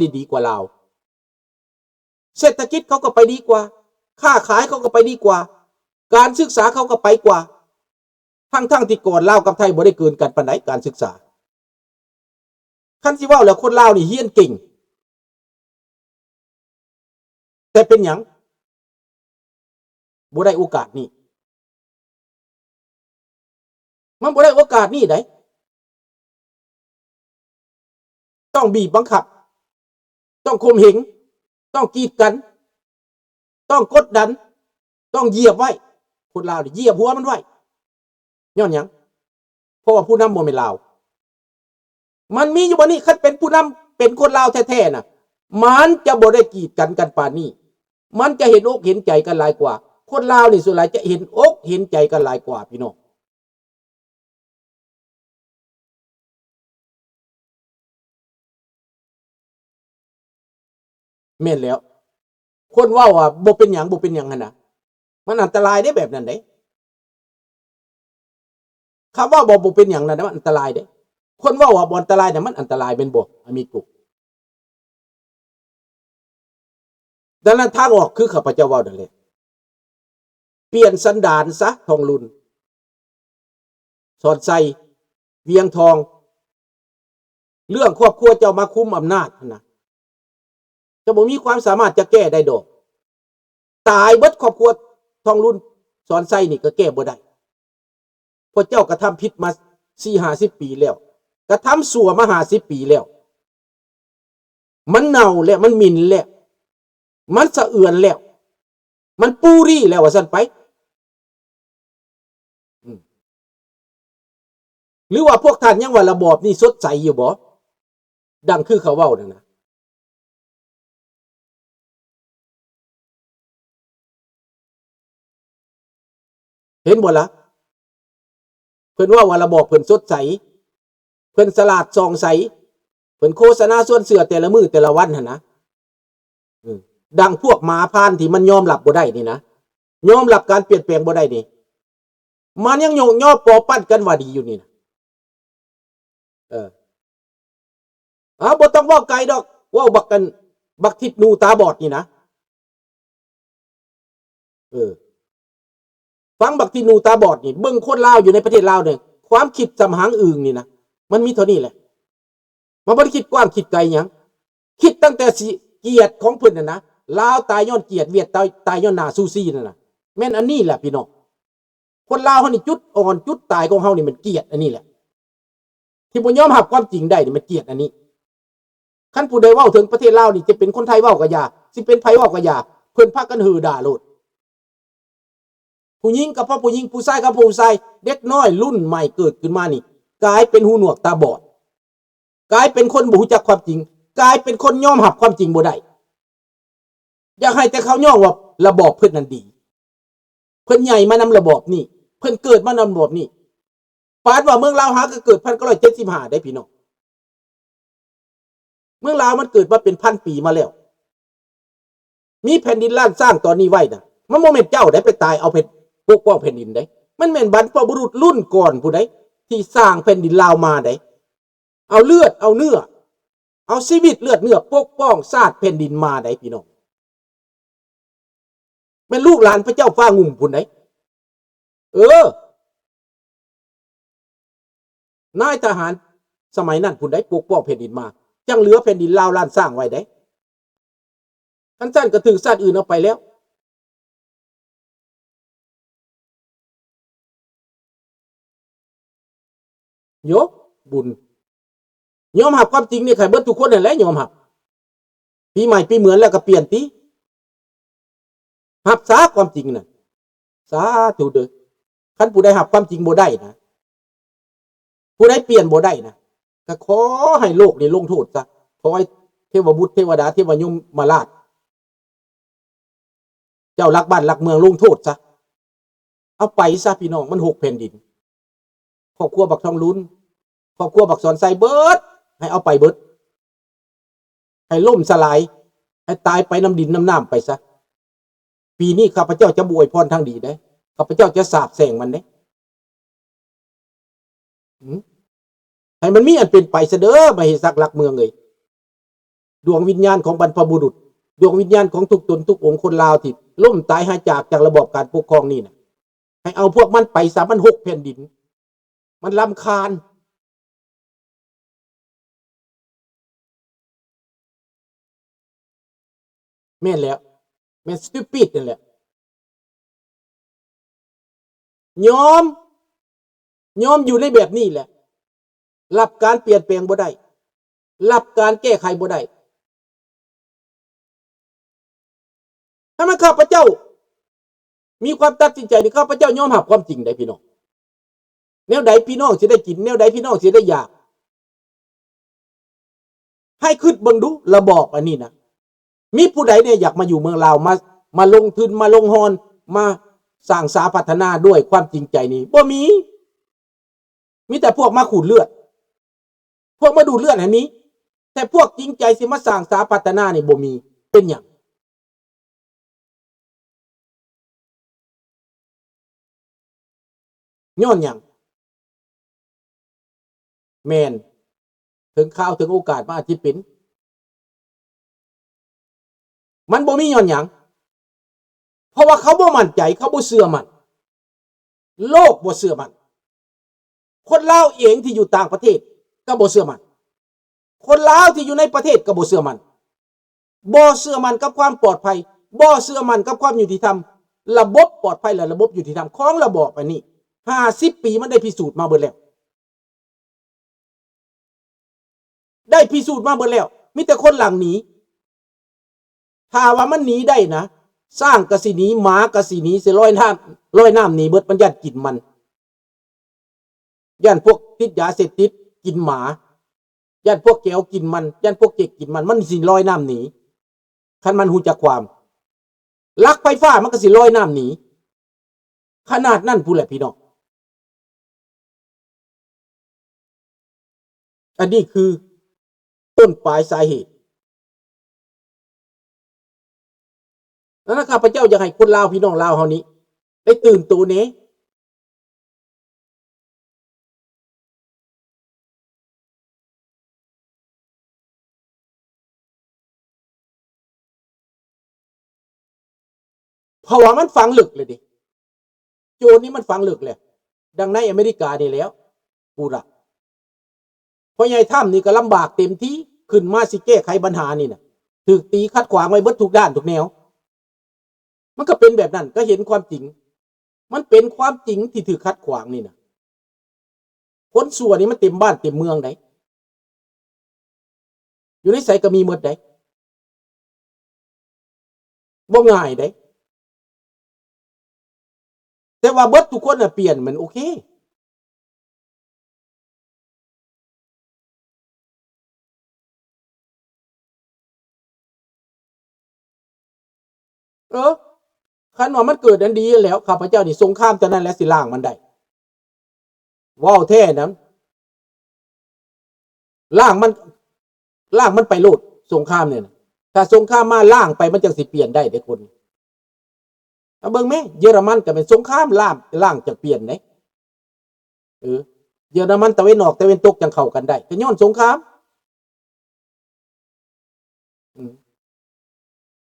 ດີ ດີກວ່າລາວ. ເສດຖະກິດເຂົາກໍໄປດີກວ່າ, ຄ້າຂາຍເຂົາກໍໄປດີກວ່າ, ການສຶກສາເຂົາກໍໄປກວ່າ, ທັງໆທີ່ກ່ອນລາວກັບໄທບໍ່ໄດ້ເກີນກັນປານໃດການສຶກສາ. ຄັນຊິເວົ້າແລ້ວ ຄົນລາວນີ້ຮຽນເກັ່ງ, ແຕ່ເປັນຫຍັງບໍ່ໄດ້ໂອກາດນີ້? ມັນບໍ່ໄດ້ໂອກາດນີ້ໃດ໋. ຕ້ອງບີບບັງຄັບ, ຕ້ອງຂົ່ມເຫງ, ຕ້ອງກີດກັນ, ຕ້ອງກົດດັນ, ຕ້ອງຢຽບໄວ້. ຄົນລາວນີ້ຢຽບຫົວມັນໄວ້. ຍ້ອນຫຍັງ? ເພາະວ່າຜູ້ນຳບໍ່ແມ່ນລາວ. ມັນມີຢູ່ບ່ອນນີ້, ຄັນເປັນຜູ້ນຳເປັນຄົນລາວແທ້ໆນະ ມັນຈະບໍ່ໄດ້ກີດກັນກັນປານນີ້, ມັນຈະເຫັນອົກເຫັນໃຈກັນຫຼາຍກວ່າ. ຄົນລາວນີ້ສ່ວນຫຼາຍຈະເຫັນອົກເຫັນໃຈກັນຫຼາຍກວ່າ ພີ່ນ້ອງ. ແມ່ນແລ້ວ. ຄົນເວົ້າວ່າບໍ່ເປັນຫຍັງ, ບໍ່ເປັນຫຍັງຫັ້ນນະ, ມັນອັນຕະລາຍເດ້ແບບນັ້ນເດ້. ຄຳເວົ້າວ່າບໍ່ເປັນຫຍັງນັ້ນນະ ມັນອັນຕະລາຍເດ້. ຄົນເວົ້າວ່າບໍ່ອັນຕະລາຍນະ ມັນອັນຕະລາຍແມ່ນບໍ່ ອາມິໂກ? ດັ່ງນັ້ນ ທາງອອກຄືຂ້າພະເຈົ້າເວົ້ານັ້ນແຫຼະ. ປ່ຽນສັນດານຊະ ທອງລຸນ, ສອນໄຊ, ວຽງທອງ. ເລື່ອງຄອບຄົວເຈົ້າມາຄຸມອຳນາດຫັ້ນນະ, ເຈົ້າບໍ່ມີຄວາມສາມາດຈະແກ້ໄດ້ດອກ. ຕາຍເບິດຄອບຄົວທອງລຸນ ສອນໄຊນີ້ກໍແກ້ບໍ່ໄດ້, ເພາະເຈົ້າກະທຳຜິດມາສີ່ຫ້າສິບປີແລ້ວ, ກະທຳຊົ່ວມາຫ້າສິບປີແລ້ວ. ມັນເນົ່າແລ້ວ, ມັນໝິ່ນແລ້ວ, ມັນສະເອືອນແລ້ວ, ມັນປູຣີແລ້ວ ວ່າຊັ້ນໄປ. ອືມ ຫຼືວ່າພວກທ່ານຍັງວ່າລະບອບນີ້ສົດໃສຢູ່ບໍ່? ດັ່ງຄືເຂົາເວົ້ານັ້ນນະ. ເຫັນບໍ່ລະ? ເພິ່ນເວົ້າວ່າລະບອບເພິ່ນສົດໃສ, ເພິ່ນສະຫຼາດສ່ອງໃສ, ເພິ່ນໂຄສະນາຊວນເຊື່ອແຕ່ລະມື້ແຕ່ລະວັນຫັ້ນນະ. ອືມ ດັ່ງພວກໝາພານທີ່ມັນຍອມຮັບບໍ່ໄດ້ນີ້ນະ, ຍອມຮັບການປ່ຽນແປງບໍ່ໄດ້ນີ້, ມັນຍັງໂຍກຍໍປໍປັ້ນກັນວ່າດີຢູ່ນີ້ນະ. ເອີ ເອົາ ບໍ່ຕ້ອງເວົ້າໄກດອກ, ເວົ້າບັກ ອັນ ບັກທິດໜູຕາບອດນີ້ນະ. ເອີ ຟັງບັກທິດໜູຕາບອດນີ້, ເບິ່ງຄົນລາວຢູ່ໃນປະເທດລາວນີ້, ຄວາມຄິດສ່ຳຫາງອຶ່ງນີ້ນະ, ມັນມີເທົ່ານີ້ແຫຼະ. ມັນບໍ່ໄດ້ຄິດກວ້າງຄິດໄກຫຍັງ, ຄິດຕັ້ງແຕ່ຊິກຽດຂອງເພິ່ນຫັ້ນນະ, ລາວຕາຍຍ້ອນກຽດ, ຫວຽດຕາຍ ຕາຍຍ້ອນໜ້າຊູຊີນັ້ນນະ. ແມ່ນອັນນີ້ແຫຼະພີ່ນ້ອງ, ຄົນລາວເຮົານີ້ ຈຸດອ່ອນຈຸດຕາຍຂອງເຮົານີ້ແມ່ນກຽດອັນນີ້ແຫຼະ, ທີ່ບໍ່ຍອມຮັບຄວາມຈິງໄດ້ນີ້ແມ່ນກຽດອັນນີ້. ຄັນຜູ້ໃດເວົ້າເຖິງປະເທດລາວນີ້ ຈະເປັນຄົນໄທເວົ້າກໍຢ່າ, ຊິເປັນໃຜເວົ້າກໍຢ່າ, ເພິ່ນພາກັນເຫີດ່າໂລດ. ຜູ້ຍິງກໍເພາະຜູ້ຍິງ, ຜູ້ຊາຍກໍເພາະຜູ້ຊາຍ, ເດັກນ້ອຍລຸ້ນໃໝ່ເກີດຂຶ້ນມານີ້ ກາຍເປັນຫູໜວກຕາບອດ, ກາຍເປັນຄົນບໍ່ຮູ້ຈັກຄວາມຈິງ, ກາຍເປັນຄົນຍອມຮັບຄວາມຈິງບໍ່ໄດ້. ຢາກໃຫ້ແຕ່ເຂົາຍ້ອງວ່າລະບອບເພິ່ນນັ້ນດີ, ເພິ່ນໃຫຍ່ມານຳລະບອບນີ້, ເພິ່ນເກີດມານຳລະບອບນີ້. ປານວ່າເມືອງລາວຫາກໍເກີດພັນເກົ້າຮ້ອຍເຈັດສິບຫ້າເດ້ພີ່ນ້ອງ. ເມືອງລາວມັນເກີດມາເປັນພັນປີມາແລ້ວ, ມີແຜ່ນດິນລ້ານຊ້າງຕອນນີ້ໄວ້ນະ, ມັນບໍ່ແມ່ນເຈົ້າໃດໄປຕາຍເອົາແຜ່ນ ປົກປ້ອງແຜ່ນດິນໃດ, ມັນແມ່ນບັນພະບຸລຸດລຸ້ນກ່ອນຜູ້ໃດທີ່ສ້າງແຜ່ນດິນລາວມາໃດ, ເອົາເລືອດເອົາເນື້ອ, ເອົາຊີວິດເລືອດເນື້ອປົກປ້ອງຊາດແຜ່ນດິນມາໃດພີ່ນ້ອງ. ແມ່ນລູກຫຼານພະເຈົ້າຟ້າງຸ່ມພຸ້ນໃດ. ເອີ ນາຍທະຫານສະໄໝນັ້ນພຸ້ນໃດ ປົກປ້ອງແຜ່ນດິນມາ, ຈັ່ງເຫຼືອແຜ່ນດິນລາວລ້ານຊ້າງໄວ້ໃດ. ຄັນຊັ້ນກໍຖືກຊາດອື່ນເອົາໄປແລ້ວ. ໂຍ ບຸນ ຍອມຮັບຄວາມຈິງນີ້ ໃຫ້ເບິດທຸກຄົນຫັ້ນແຫຼະຍອມຮັບ. ປີໃໝ່ປີເໝືອນແລ້ວກໍປ່ຽນຕິ, ຮັບຊະຄວາມຈິງນັ້ນ. ສາທຸເດີ້. ຄັນຜູ້ໃດຮັບຄວາມຈິງບໍ່ໄດ້ນະ, ຜູ້ໃດປ່ຽນບໍ່ໄດ້ນະ, ກໍຂໍໃຫ້ໂລກນີ້ລົງໂທດຊະ. ຂໍໃຫ້ເທວະບຸດເທວະດາເທວະຍົມມະລາດ ເຈົ້າລັກບ້ານລັກເມືອງລົງໂທດຊະ, ເອົາໄປຊະພີ່ນ້ອງ, ມັນຫົກແຜ່ນດິນ. ຄອບຄົວບັກທອງລຸນ, ຄອບຄົວບັກສອນໄຊເບິດ, ໃຫ້ເອົາໄປເບິດ, ໃຫ້ລົ້ມສະຫຼາຍ, ໃຫ້ຕາຍໄປນຳດິນນຳນ້ຳໄປຊະ. ປີນີ້ຂ້າພະເຈົ້າຈະບໍ່ອວຍພອນທາງດີເດ້, ຂ້າພະເຈົ້າຈະສາບແຊ່ງມັນເດ້. ອືມ ໃຫ້ມັນມີອັນເປັນໄປຊະເດີ້ ມະເຫສັກຫຼັກເມືອງເອີຍ. ດວງວິນຍານຂອງບັນພະບຸລຸດ, ດວງວິນຍານຂອງທຸກຕົນທຸກອົງຄົນລາວທີ່ລົ້ມຕາຍຫາຍຈາກຈາກລະບອບການປົກຄອງນີ້ນະ, ໃຫ້ເອົາພວກມັນໄປຊະ, ມັນຮົກແຜ່ນດິນ, ມັນລຳຄານ. ແມ່ນແລ້ວ, ແມ່ນ stupid ນັ້ນແຫຼະ. ຍອມ, ຍອມຢູ່ໃນແບບນີ້ແຫຼະ, ຮັບການປ່ຽນແປງບໍ່ໄດ້, ຮັບການແກ້ໄຂບໍ່ໄດ້. ຖ້າແມ່ນຂ້າພະເຈົ້າມີຄວາມຕັດສິນໃຈນີ້, ຂ້າພະເຈົ້າຍອມຮັບຄວາມຈິງໃດ໋ພີ່ນ້ອງ. ແນວໃດພີ່ນ້ອງຊິໄດ້ກິນ, ແນວໃດພີ່ນ້ອງຊິໄດ້ຢາກ? ໃຫ້ຄິດເບິ່ງດູ ລະບອບອັນນີ້ນະ, ມີຜູ້ໃດແດ່ຢາກມາຢູ່ເມືອງລາວ, ມາ, ມາລົງທຶນ, ມາລົງຮອນ, ມາສ້າງສາພັດທະນາດ້ວຍຄວາມຈິງໃຈນີ້? ບໍ່ມີ. ມີແຕ່ພວກມາຂູດເລືອດ, ພວກມາດູດເລືອດຫັ້ນມີ, ແຕ່ພວກຈິງໃຈຊິມາສ້າງສາພັດທະນານີ້ບໍ່ມີ. ເປັນຫຍັງ? ຍ້ອນຫຍັງ? ແມ່ນ, ເຖິງຄາວເຖິງໂອກາດມັນອາດຊິເປັນ. ມັນບໍ່ມີຍ້ອນຫຍັງ? ເພາະວ່າເຂົາບໍ່ໝັ້ນໃຈ, ເຂົາບໍ່ເຊື່ອໝັ້ນ. ໂລກບໍ່ເຊື່ອໝັ້ນ. ຄົນລາວເອງທີ່ຢູ່ຕ່າງປະເທດກໍບໍ່ເຊື່ອໝັ້ນ. ຄົນລາວທີ່ຢູ່ໃນປະເທດກໍບໍ່ເຊື່ອໝັ້ນ. ບໍ່ເຊື່ອໝັ້ນກັບຄວາມປອດໄພ, ບໍ່ເຊື່ອໝັ້ນກັບຄວາມຍຸຕິທຳ. ລະບົບປອດໄພ ແລະ ລະບົບຍຸຕິທຳຂອງລະບອບອັນນີ້ ຫ້າສິບປີມັນໄດ້ພິສູດມາເບິດແລ້ວ. ໄດ້ພິສູດມາເບິດແລ້ວ, ມີແຕ່ຄົນຫຼັ່ງໜີ. ຖ້າວ່າມັນໜີໄດ້ນະ, ຊ້າງກໍຊິໜີ, ໝາກໍຊິໜີ, ຊິລອຍນ້ຳ, ລອຍນ້ຳໜີເບິດ, ມັນຢ້ານກິນມັນ. ຢ້ານພວກຕິດຢາເສບຕິດກິນໝາ, ຢ້ານພວກແກວກິນມັນ, ຢ້ານພວກເຈັກກິນມັນ, ມັນຊິລອຍນ້ຳໜີ. ຄັນມັນຮູ້ຈັກຄວາມ, ຫຼັກໄຟຟ້າມັນກໍຊິລອຍນ້ຳໜີ. ຂະໜາດນັ້ນພຸ້ນແຫຼະພີ່ນ້ອງ. ອັນນີ້ຄືຕົ້ນປາຍສາເຫດ. ນັ້ນນະ ຂ້າພະເຈົ້າຢາກໃຫ້ຄົນລາວ ພີ່ນ້ອງລາວເຮົານີ້ ໄດ້ຕື່ນໂຕແດ່. ເພາະວ່າມັນຝັງເລິກແລ້ວເດ້. ໂຈນນີ້ມັນຝັງເລິກແລ້ວ. ດັ່ງໃນອາເມລິການີ້ແລ້ວ ປູລະ. ພໍ່ໃຫຍ່ທຳນີ້ກໍລຳບາກເຕັມທີ່, ຂຶ້ນມາຊິແກ້ໄຂບັນຫານີ້ນະ, ຖືກຕີຂັດຂວາງໄວ້ເບິດທຸກດ້ານທຸກແນວ. ມັນກໍເປັນແບບນັ້ນ, ກໍເຫັນຄວາມຈິງ. ມັນເປັນຄວາມຈິງທີ່ຖືກຂັດຂວາງນີ້ນະ. ຄົນຊົ່ວນີ້ມັນເຕັມບ້ານເຕັມເມືອງໃດ໋. ຢູ່ໃນໃສກໍມີໝົດໃດ໋. ບໍ່ງ່າຍເດ້. ແຕ່ວ່າເບິດທຸກຄົນນະປ່ຽນ ມັນໂອເຄ. ເອີ ຄັນວ່າມັນເກີດອັນດີແລ້ວ ຂ້າພະເຈົ້ານີ້ສົງຄາມເທົ່ານັ້ນແຫຼະຊິລ້າງມັນໄດ້. ເວົ້າແທ້ນຳ. ລ້າງມັນ, ລ້າງມັນໄປໂລດ, ສົງຄາມນີ້ນະ. ຖ້າສົງຄາມມາລ້າງໄປ ມັນຈັ່ງຊິປ່ຽນໄດ້ເດ້ຄົນ. ເອົາເບິ່ງແມ້, ເຢຍລະມັນກໍແມ່ນສົງຄາມລ້າງ, ລ້າງຈັ່ງປ່ຽນເດ້. ເອີ, ເຢຍລະມັນຕາເວັນອອກຕາເວັນຕົກຈັ່ງເຂົ້າກັນໄດ້, ກໍຍ້ອນສົງຄາມ. ອືມ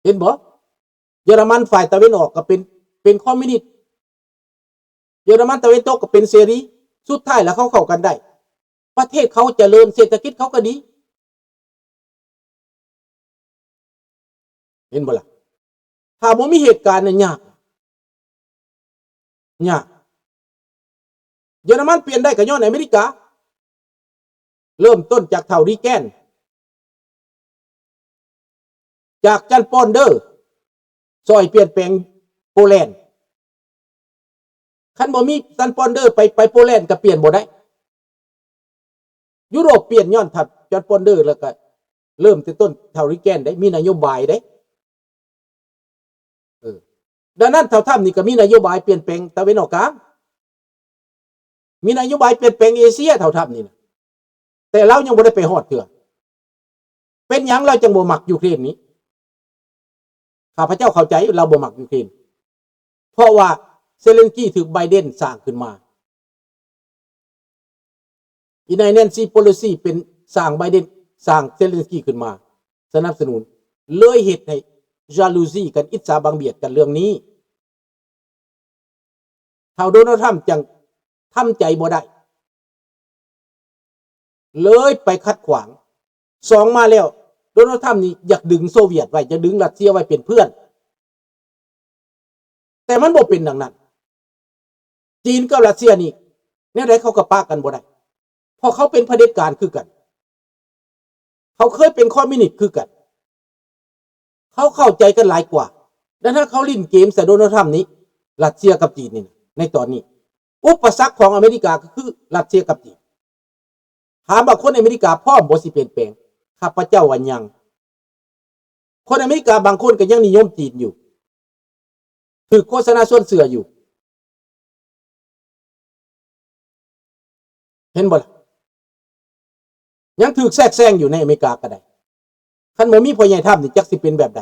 ເຫັນບໍ່? ເຢຍລະມັນຝ່າຍຕາເວັນອອກກໍເປັນ, ເປັນຄອມມິວນິດ, ເຢຍລະມັນຕາເວັນຕົກກໍເປັນເສລີ, ສຸດທ້າຍແລ້ວເຂົາເຂົ້າກັນໄດ້, ປະເທດເຂົາຈະເລີນ, ເສດຖະກິດເຂົາກໍດີ. ເຫັນບໍ່ລະ? ຖ້າບໍ່ມີເຫດການນີ້ຍາກ, ຍາກ. ເຢຍລະມັນປ່ຽນໄດ້ກໍຍ້ອນອາເມລິກາ. ເລີ່ມຕົ້ນຈາກທ້າວຣີແກນ, ຈາກຈັນປອນເດີ ຊ່ອຍປ່ຽນແປງໂປແລນ. ຄັນບໍ່ມີຈັນປອນເດີໄປ, ໄປໂປແລນກໍປ່ຽນບໍ່ໄດ້. ຢູໂຣບປ່ຽນຍ້ອນທ່ານຈອນປອນເດີ ແລ້ວກໍເລີ່ມແຕ່ຕົ້ນທ້າວຣີແກນໄດ້ ມີນະໂຍບາຍເດ້. ເອີ ດັ່ງນັ້ນທ້າວທຳນີ້ກໍມີນະໂຍບາຍປ່ຽນແປງຕາເວັນອອກກາງ, ມີນະໂຍບາຍປ່ຽນແປງເອເຊຍ ທ້າວທຳນີ້ນະ, ແຕ່ລາວຍັງບໍ່ໄດ້ໄປຮອດເທື່ອ. ເປັນຫຍັງລາວຈຶ່ງບໍ່ມັກຢູເຄຣນນີ້? ຂ້າພະເຈົ້າເຂົ້າໃຈລາວບໍ່ມັກຢູເຄຣນ ເພາະວ່າເຊເລັນສກີຖືກໄບເດັນສ້າງຂຶ້ນມາ. ອີນາຍແນນຊີ ເປໂລຊີ ເປັນສ້າງໄບເດັນ, ສ້າງເຊເລັນສກີຂຶ້ນມາ. ສ ສະໜັບສະໜູນ ເລີຍເຮັດໃຫ້ຈາລູຊີກັນ ອິດສາບັງບຽດກັນເລື່ອງນີ້. ທ້າວໂດນັລທຳຈຶ່ງທຳໃຈບໍ່ໄດ້ ເລີຍໄປຂັດຂວາງ. ສອງມາແລ້ວ ໂດນັລທຳນີ້ຢາກດຶງໂຊວຽດໄວ້ ຢາກດຶງຣັດເຊຍໄວ້ເປັນເພື່ອນ ແຕ່ມັນບໍ່ເປັນດັ່ງນັ້ນ. ຈີນກັບຣັດເຊຍນີ້ ແນວໃດເຂົາກໍປະກັນບໍ່ໄດ້ ເພາະເຂົາເປັນຜະເດັດການຄືກັນ ເຂົາເຄີຍເປັນຄອມມິວນິດຄືກັນ ເຂົາເຂົ້າໃຈກັນຫຼາຍກວ່າ. ດັ່ງນັ້ນເຂົາຫຼິ້ນເກມໃສ່ໂດນັລທຳນີ້ ຣັດເຊຍກັບຈີນນີ້ນະ ໃນຕອນນີ້ ອຸປະສັກຂອງອາເມລິກາກໍຄືຣັດເຊຍກັບຈີນ. ຖາມວ່າຄົນອາເມລິກາພ້ອມບໍ່ຊິປ່ຽນແປງ? ຂ້າພະເຈົ້າວ່າຍັງ. ຄົນອາເມລິກາບາງຄົນກໍຍັງນິຍົມຈີນຢູ່ ຖືກໂຄສະນາຊວນເຊື່ອຢູ່ ເຫັນບໍ່ລະ? ຍັງຖືກແຊກແຊງຢູ່ໃນອາເມລິກາກໍໄດ້. ຄັນບໍ່ມີພໍ່ໃຫຍ່ທຳນີ້ ຈັກຊິເປັນແບບໃດ?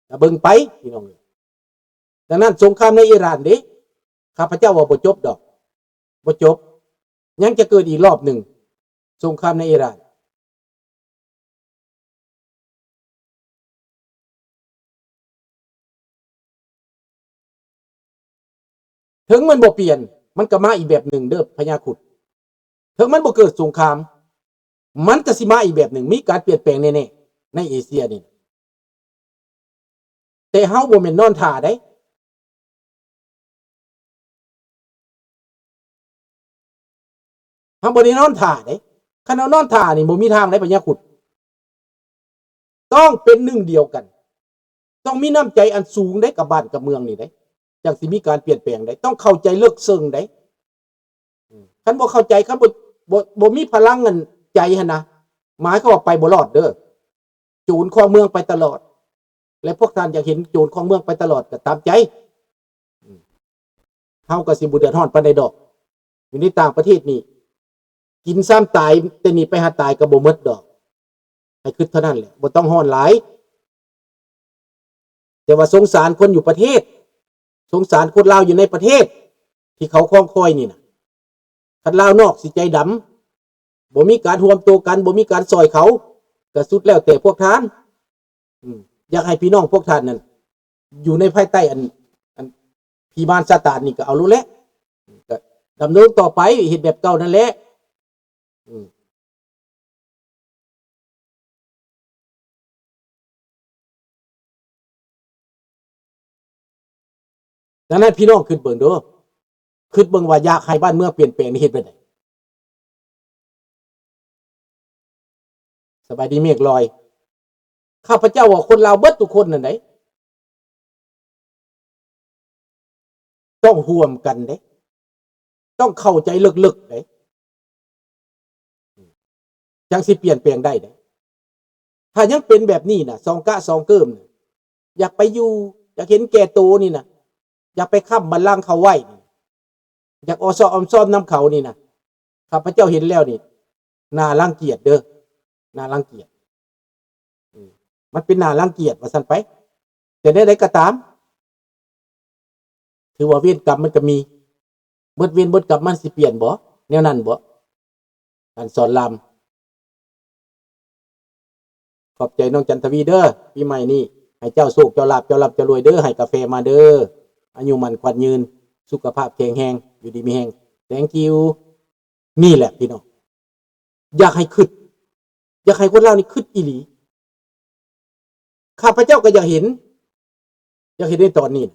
ກໍເບິ່ງໄປພີ່ນ້ອງເອີຍ. ດັ່ງນັ້ນສົງຄາມໃນອີຣານເດ້ ຂ້າພະເຈົ້າວ່າບໍ່ຈົບດອກ ບໍ່ຈົບ ຍັງຈະເກີດອີກລອບໜຶ່ງ ສົງຄາມໃນອີຣານ. ເຖິງມັນບໍ່ປ່ຽນ ມັນກໍມາອີກແບບໜຶ່ງເດີພະຍາຄຸດ. ເຖິງມັນບໍ່ເກີດສົງຄາມ ມັນກໍຊິມາອີກແບບໜຶ່ງ ມີການປ່ຽນແປງແນ່ໆ ໃນເອເຊຍນີ້. ແຕ່ເຮົາບໍ່ແມ່ນນອນຖ້າເດ້ ເຮົາບໍ່ໄດ້ນອນຖ້າເດ້. ຄັນເຮົານອນຖ້ານີ້ ບໍ່ມີທາງໃດພະຍາຄຸດ. ຕ້ອງເປັນໜຶ່ງດຽວກັນ ຕ້ອງມີນ້ຳໃຈອັນສູງໃດກັບບ້ານກັບເມືອງນີ້ໃດ ຈັ່ງຊິມີການປ່ຽນແປງໃດ ຕ້ອງເຂົ້າໃຈເລິກເຊິ່ງໃດ. ຄັນບໍ່ເຂົ້າໃຈ ຄັນບໍ່ ບໍ່ ບໍ່ມີພະລັງອັນໃຈຫັ້ນນະ ໝາຍຄວາມວ່າໄປບໍ່ລອດເດີ. ໂຈນຄອງເມືອງໄປຕະຫຼອດ ແລະ ພວກທ່ານຢາກເຫັນໂຈນຄອງເມືອງໄປຕະຫຼອດກໍຕາມໃຈ. ເຮົາກໍຊິບໍ່ເດືອດຮ້ອນປານໃດດອກ. ຢູ່ໃນຕ່າງປະເທດນີ້ ກິນຊາມຕາຍ ແຕ່ນີ້ໄປຫາຕາຍກໍບໍ່ໝົດດອກ. ໃຫ້ຄິດເທົ່ານັ້ນແຫຼະ ບໍ່ຕ້ອງຮ້ອນຫຼາຍ. ແຕ່ວ່າສົງສານຄົນຢູ່ປະເທດ ສົງສານຄົນລາວຢູ່ໃນປະເທດ ທີ່ເຂົາຄອງຄອຍນີ້ນະ. ຄັນລາວນອກຊິໃຈດຳ ບໍ່ມີການຮ່ວມໂຕກັນ ບໍ່ມີການຊ່ອຍເຂົາ ກໍສຸດແລ້ວແຕ່ພວກທ່ານ. ອືມ ຢາກໃຫ້ພີ່ນ້ອງພວກທ່ານນັ້ນ ຢູ່ໃນພາຍໃຕ້ອັນ ອັນຜີມານຊາຕານນີ້ ກໍເອົາໂລດແຫຼະ ກໍດຳລົງຕໍ່ໄປ ເຮັດແບບເກົ່ານັ້ນແຫຼະ. ອືມ ດັ່ງນັ້ນ ພີ່ນ້ອງຄິດເບິ່ງເດີ ຄິດເບິ່ງວ່າຢາກໃຫ້ບ້ານເມືອງປ່ຽນແປງນີ້ເຮັດແບບໃດ? ສະບາຍດີເມກລອຍ. ຂ້າພະເຈົ້າວ່າຄົນລາວເບິດທຸກຄົນນັ້ນໃດ ຕ້ອງຮ່ວມກັນເດ້ ຕ້ອງເຂົ້າໃຈເລິກໆເດ້ ຈັ່ງຊິປ່ຽນແປງໄດ້ເດ້. ຖ້າຍັງເປັນແບບນີ້ນະ ສອງກະສອງເກີມນະ ຢາກໄປຢູ່ ຢາກເຫັນແກ່ໂຕນີ້ນະ ຢາກໄປຄ້ຳບັນລັງເຂົາໄວ້ນີ້ນະ ຢາກອໍຊໍອອມຊອມນຳເຂົານີ້ນະ ຂ້າພະເຈົ້າເຫັນແລ້ວນີ້ ໜ້າລັງກຽດເດີ ໜ້າລັງກຽດ. ອືມ ມັນເປັນໜ້າລັງກຽດວ່າຊັ້ນໄປ. ແຕ່ແນວໃດກໍຕາມ ຖືວ່າເວນກຳມັນກໍມີ ເບິດເວນເບິດກຳມັນຊິປ່ຽນບໍ່? ແນວນັ້ນບໍ່? ທ່ານສອນລາມ ຂອບໃຈນ້ອງຈັນທະວີເດີ. ປີໃໝ່ນີ້ໃຫ້ເຈົ້າໂຊກ ເຈົ້າລາບ ເຈົ້າລ່ຳ ເຈົ້າລວຍເດີ. ໃຫ້ກາແຟມາເດີ. ອາຍຸໝັ້ນຂວັນຍືນ ສຸຂະພາບແຂງແຮງ ຢູ່ດີມີແຮງ. Thank you. ນີ້ແຫຼະພີ່ນ້ອງ ຢາກໃຫ້ຄິດ ຢາກໃຫ້ຄົນລາວນີ້ຄິດອີ່ຫຼີ. ຂ້າພະເຈົ້າກໍຢາກເຫັນ ຢາກເຫັນໃນຕອນນີ້ນະ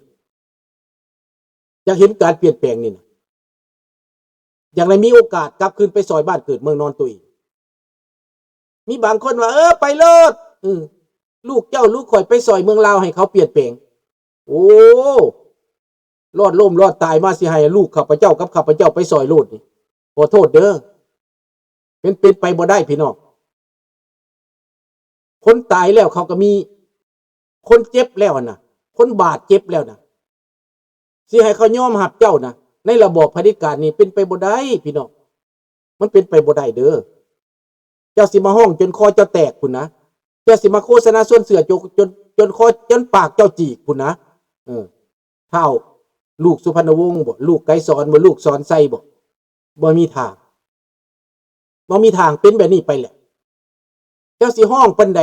ຢາກເຫັນການປ່ຽນແປງນີ້ນະ ຢາກໄດ້ມີໂອກາດກັບຄືນໄປຊ່ອຍບ້ານເກີດເມືອງນອນຕົວເອງ. ມີບາງຄົນວ່າ ເອີ ໄປໂລດ ເອີ ລູກເຈົ້າລູກຂ້ອຍໄປຊ່ອຍເມືອງລາວໃຫ້ເຂົາປ່ຽນແປງ. ໂອ້ ລອດລົ້ມລອດຕາຍມາ ຊິໃຫ້ລູກຂ້າພະເຈົ້າກັບຂ້າພະເຈົ້າໄປຊ່ອຍໂລດນີ້ ຂໍໂທດເດີ ເປັນ ເປັນໄປບໍ່ໄດ້ພີ່ນ້ອງ. ຄົນຕາຍແລ້ວເຂົາກໍມີ ຄົນເຈັບແລ້ວຫັ້ນນະ ຄົນບາດເຈັບແລ້ວນະ ຊິໃຫ້ເຂົາຍອມຮັບເຈົ້ານະ ໃນລະບອບຜະເດັດການນີ້ ເປັນໄປບໍ່ໄດ້ພີ່ນ້ອງ ມັນເປັນໄປບໍ່ໄດ້ເດີ. ເຈົ້າຊິມາຮ້ອງຈົນຄໍເຈົ້າແຕກພຸ້ນນະ ເຈົ້າຊິມາໂຄສະນາຊວນເຊື່ອຈົນ ຈົນ ຈົນຄໍ ຈົນປາກເຈົ້າຈີກພຸ້ນນະ. ເອີ ທ້າວ ລູກສຸພັນນະວົງບໍ ລູກໄກສອນບໍ ລູກສອນໄຊບໍ ບໍ່ມີທາງ ບໍ່ມີທາງ ເປັນແບບນີ້ໄປແຫຼະ. ແຕ່ ຈົ້າຊິຮ້ອງປານໃດ?